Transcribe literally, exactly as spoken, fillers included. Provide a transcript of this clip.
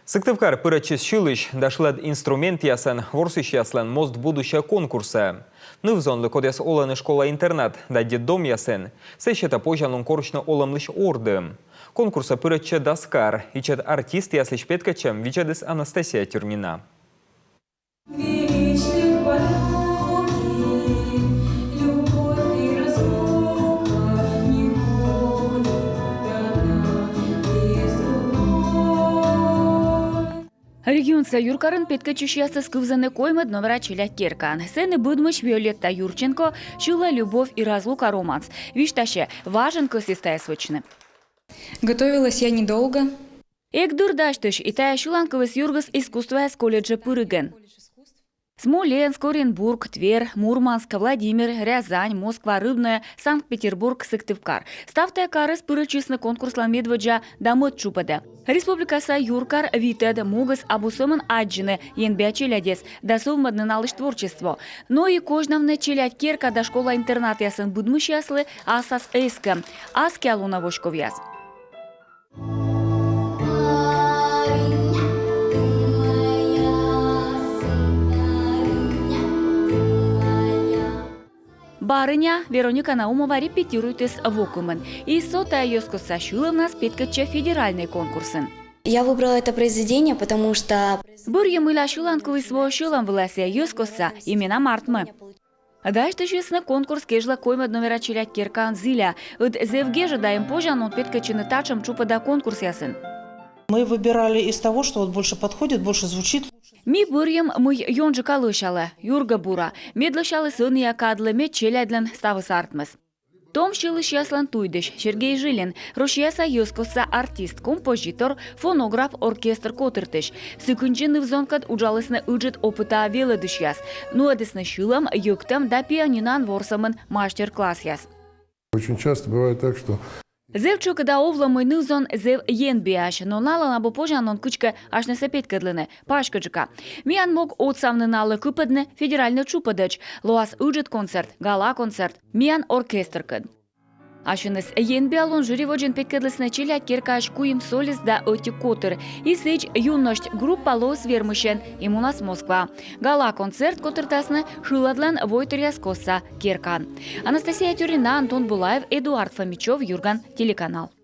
Сыктывкар пырӧдчис сьылысь да шылад инструментъясӧн ворсысьяслӧн «Мост в будущее» конкурсӧ. Ныв-зонлы, кодъяс олӧны школа-интернат да детдомъясын, сійӧ сетӧ позянлун корсьны олӧмлысь ордым. Конкурсӧ пырӧдчӧ дас кар. Ичӧт артистъяслысь петкӧдчӧм видзӧдіс Анастасия Тюрнина. Регионса юркарын петкӧдчысьясӧс кывзӧны коймӧд номера челядь керкаын. Сэні быдмысь Виолетта Юрченко сьылӧ «Любовь и разлука» романс. Висьтасьӧ, важӧн кӧсйис тайӧс вӧчны. Готовилась я недолго. Эг дыр дасьтысь, и тайӧ сьыланкывйыс юргис искусствояс колледжӧ пыригӧн. Смоленск, Оренбург, Тверь, Мурманск, Владимир, Рязань, Москва, Рыбное, Санкт-Петербург, Сыктывкар. Став тайӧ карыс пырӧдчисны конкурслӧн медводдза да мӧд тшупӧдӧ. Республикаса юркар витӧд, могыс абу сӧмын аддзыны енбиа челядьӧс да сӧвмӧдны налысь творчество, но и козьнавны челядь керка да школа-интернатъясын быдмысьяслы ассас эскӧм, аскиа лунӧ воськовъяс. «Барыня» Вероника Наумова репетируйтіс во кымын. И со тайӧ йӧзкостса сьылывнас петкӧдчӧ федеральнӧй конкурсын. Я выбрала это произведение, потому что... Бӧрйӧ мыйла сьыланкывйыс воӧ сьӧлӧм вылас, йӧзкостса, и менам артмӧ. Дасьтысисны конкурс кежлӧ коймӧд номера челядь керкаын Зіля. Ӧд зэв гежӧда эм позянлун петкӧдчыны татшӧм тшупӧда конкурсъясын. Мы выбирали из того, что вот больше подходит, больше звучит. Ми бӧрйим, мый ёнджыка лӧсялӧ, юргӧ бура, мед лӧсяліс ӧнія кадлы, мед челядьлӧн ставыс артмис. Том сьылысьяслӧн туйдысь Сергей Жилин, Россияса йӧзкостса артист, композитор, фонограф, оркестр котыртысь. Сы кындзи ныв-зонкӧд уджалісны ыджыд опытаа велӧдысьяс. Нуӧдісны сьылӧм, йӧктӧм да пианиноын ворсӧмын мастер-классъяс. Очень часто бывает так, что... Зэв тшӧкыда овлӧ, мый ныв-зон зэв енбиаӧсь, но налӧн абу позянлун кыдзкӧ асьнысӧ петкӧдлыны, паськыдджыка. Миян мог отсавны налы кыпӧдны федеральнӧй тшупӧдӧдз, лоас ыджыд концерт, гала-концерт миян оркестркӧд. Асьныс енбиалун жюри водзын петкӧдлісны челядь керкаысь куим солист да ӧти котыр. И сідз «Юность» группа лоис вермысьӧн и мунас Москваӧ. Гала-концерт котыртасны шыладлӧн войтыръяс костса керкаын. Анастасия Тюрнина, Антон Булаев, Эдуард Фомичев, «Юрган» телеканал.